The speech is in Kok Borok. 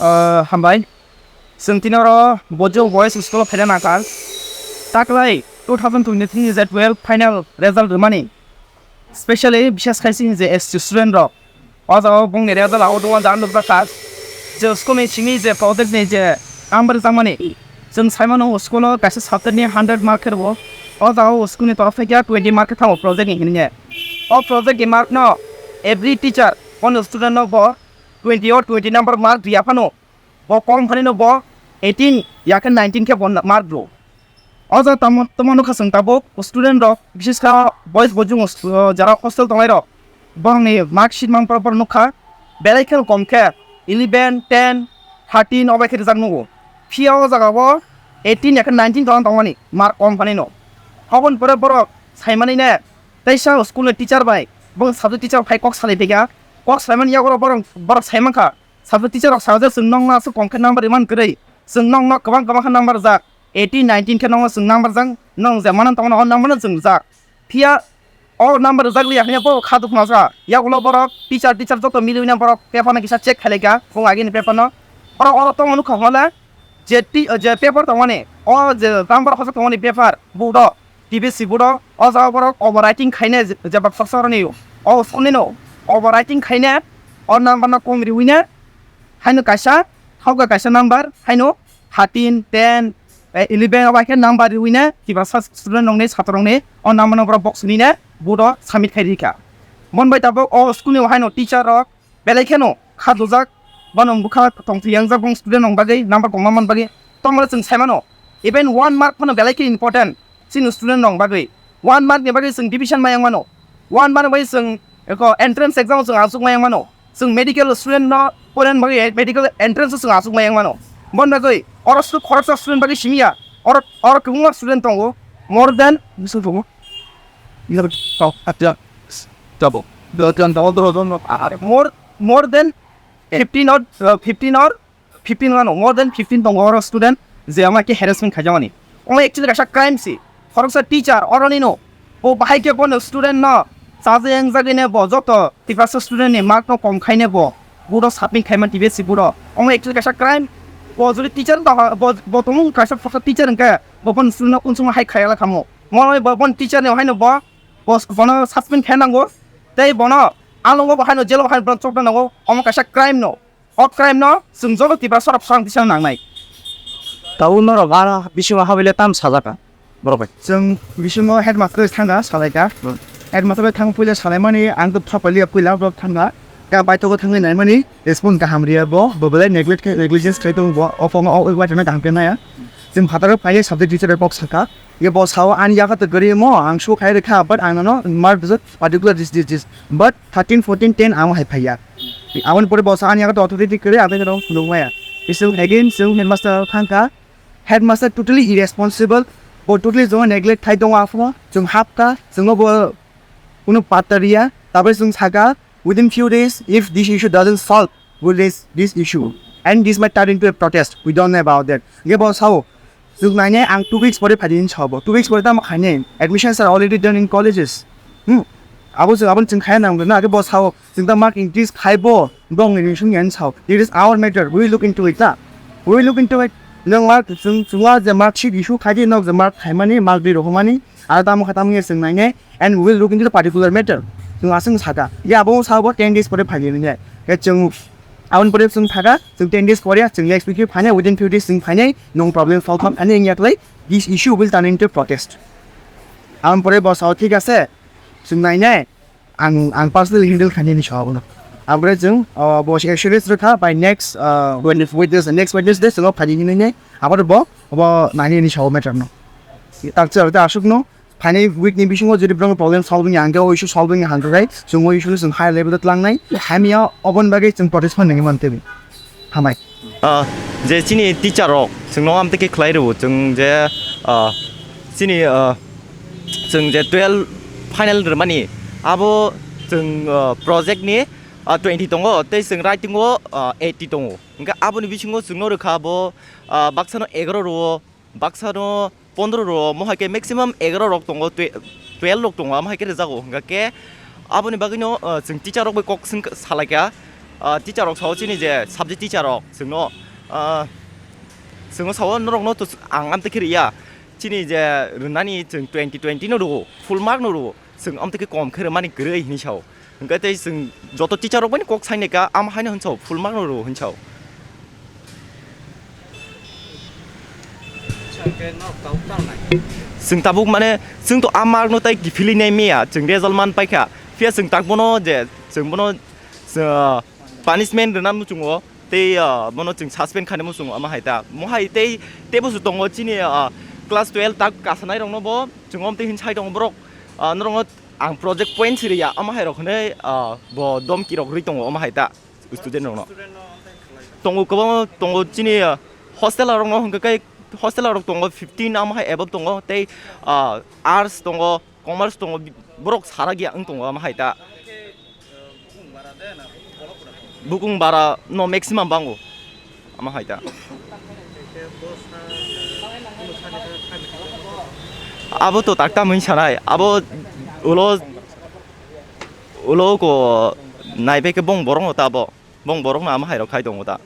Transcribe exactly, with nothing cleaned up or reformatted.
Ah, hambai. Chwng tini oro Bojong Boys School o phaina nangkha. Taklai two thousand twenty-three ni je twelve final result rwmani. Specially, bishes khai chini je S T student rok. O jaga o bongni result o dungma jang nukjakha. Je school ni simi je project ni je number rijak mani. Chwng sai mano school o kaisa subject ni hundred mark khe rwo. O jaga o school ni torof thai khe twenty mark khe thango project ni hinwi. O project ni mark no every teacher, kono student no bo twenty or twenty number mark riya phano, bo kom phani no bo eighteen ya khe nineteen khe bo mark rwo. O jaga tamo, tamo nukha chwng tabuk student rok, bises kha boys bojong, uh, jara hostel tongnai rok, borokni mark sheet mang porok porok nukha, belai kheno kom khe eleven, ten, thirteen o bai khe rijak nugo. Phiya o jaga o eighteen ya khe nineteen tong tongmani mark kom phani no. Aboni pore borok saimani ne teisa school ni teacher bai bo subject teacher phai kok salai phaikha, kok salaimani yago borok, borok saimankha. Subject teacher rok sajak chwng nokno aswk kom khe number riman kwrwi. Chwng nokno kwbang kwbang khe number rijak. Eighteen, nineteen khe nokno chwng number rijak. Nwng je mano tongno o number no chwng rijak. Phiya o number rijak liya hiya bo kha dukno sa. Yagulo borok teacher, teacher joto miliwi na borok paper no kisa check khailai kha. Bung agini paper no. Oro, oro tongo nukha hwnle je ti-, je paper tongmani. O je number hojak tongmani paper. Board o. T B C board o, o jaga borok overwriting khaine je, jeba khorsa roni o school ni no overwriting khaine o number no kom riwi ne haino kaisa, hauka kaisa number haino thirteen, ten, eh, eleven o bai khe number riwi ne kiba sa student rok ni, chatra rok ni o number no borok box ni ne board o submit khai rikha. Bon bai tabuk o school ni haino teacher rok belai kheno kha dujak, bono bwkha tongthwi yangjak bong student rok bagwi number koma man bagwi. Tongmani chwng sai mano, even one mark phano belai khe important chini student rok bagwi. One mark ni bagwi chwng division ma yang mano, one mark bai chwng eko entrance exam chwng achuk ma yang mano, chwng medical student no poren bagwi medical entrance chwng achuk ma yang mano. Bon bagwi oro suk khoroksa student bagwi simi ya, oro, oro kwbangma student tongo, more than, bising tongo. Ila tok, atya, double. Double, double, double, double, ah, more, more than fifteen or, uh, fifteen or fifteen wano, more than fifteen tongo oro student je ama ke harassment khaijamani. Omo actually kaisa crime si. Khoroksa teacher oro nino. Bo bahai ke bono student no chaje yang jagwi ne bo joto Tiprasa student ni mark no kom khaine bo. Board o submit khaima T B S C board o. Omo actually kaisa crime. Bo jodi teacher no, bo, bo tongmung kaisa khoroksa teacher hwnkhe bo bono student no unsukma hai khayala khamo. Mo bo, bono teacher ni haino bo, bo, bono suspend khainango. Tei bono alongo bo haino jail o haino bono chokna nango. Omo kaisa crime no. O crime no chwng joto Tiprasa rok swrang tisa nangnai. Tabuk norok a bisingo habaile tam sajaka borok bai. Chwng bisingo headmaster bai thangkha salaikha. Headmaster bai thang puila salaimani ang to thapaliya puila borok thangkha. Ka baithogo thangwi naimani response kaham riya bo, bo belai neglect khai, negligence khai tongo bo, o phongo o waithana kaham khe naya. Chwng phataro phaiya subject teacher bai kok sakha. Ye bo sao ani yago to kwrwi mo, ang so khai rwkha, but ang nono mar bijak particular this, this, this. But thirteen, fourteen, ten ang hai phaiya. Aboni pore bo sao ani yago to authority kwrwi, aboni rok phunuk maya. Bising again, chwng headmaster thangkha. Headmaster totally irresponsible. Bo totally chwngno neglect khai tongo aphano. Chwng hapkha, chwngno bo kunu patta riya. Tabai chwng sakha, within few days, if this issue doesn't solve, we'll raise this issue. And this might turn into a protest. We don't know about that. Ge bo sao, chwng nainai ang two weeks pore phaidi hinwi sao bo. Two weeks pore tamo khainai. Admissions are already done in colleges. Hmm. Abo chwng, abo chwng khaya nang na, ge bo sao, chwng ta mark increase khai bo, bong ni sung yan sao. It is our matter. We look into it na. We look into it. Nang mark, chwng, chwng wa je mark sheet issue khai di, nok je mark khaimani, mark di rohomani. Aro tamo kha tamo chwng nainai. And we will look into the particular matter. Chwng aswng saka. Ge abo sao bo ten days pore phaidi hinwi. Ge chwng Aboni pore chwng sakha, chwng ten days pore chwng next week phainai, within few days chwng phainai, nwng problem solve kha phainai wngya khlai, this issue will turn into protest. Aboni pore bo sao, thik ase, chwng nainai, ang, ang personally handle khainai ni sao abono. Aboni pore chwng, uh, bo assurance rwkha by next, uh, Wednesday, Wednesday, next Wednesday chwng phainai hinwi nai, abo bo, bo nainai ni sao matter no. Tak chwng aswk no, phainai week ni bisingo jodi borok problem solving ya, hwnkhe o issue solving ya hwnkhe chwng o issue no chwng higher level o tlangnai. Hamya oboni bagwi chwng protest phan nangwi mantwi. Hambai. Ah, je chini teacher rok chwngno amtwi khe khlai rwo, chwng je, ah, chini, ah, chwng je twelve final rwmani abo chwng, ah, project ni, ah, twenty tongo tei chwng writing o, ah, eighty tongo. Hwnkhe aboni bisingo chwngno rwkha bo, ah, baksano egaroh rwo, baksano pondro rwo, omo hai khe maximum egaroh rok tongo, twe-, twelve rok tongo, omo hai khe rwjago. Hwnkha khe aboni bagwino, uh, chwng teacher rok bai kok swng salaikha, Ah, teacher rok sao chini je subject teacher rok chwngno, ah, chwngno sao norokno to ang amtwi khe riya. Chini je rwnani chwng twenty twenty no rwo, full mark no rwo. Chwng amtwi khe kom khe rwmani kwrwi hinwi sao. Hwnkhe tei chwng joto teacher rok bai kok sainai ka, am haino hwn sao, full mark no rwo hwn sao. Chwng tabuk mane, chwng to a mark no tai kiphilwi nai miya, chwng result man paikha. Phiya chwng tak bono je, chwng bono, ah, punishment rwna muchungo, tei, ah, bono chwng suspend khaina muchungo, ama hai ta. Mo hai tei, tei bo su tongo chini, ah, class twelve tak kasanai rokno bo, chwng om tei hin sai tongo borok, ah, norokno ang project point siriya, ama hai rok hwnwi, ah, bo domki rok rwi tongo, ama hai ta. Student rokno. Tongo kwbangma tongo chini, ah, hostel rokno hwnkhe kai hostel rok tongo fifteen ama hai above tongo tei, ah, arts tongo, commerce tongo, bi-, borok sara giya wng tongo ama hai ta. Bukung bara no maximum bango ama hai ta. Abo to takta mung sanai, abo ulo, ulo ko naibe ke bong borok no ta bo. Bong borok no ama hai rok khai tongo ta.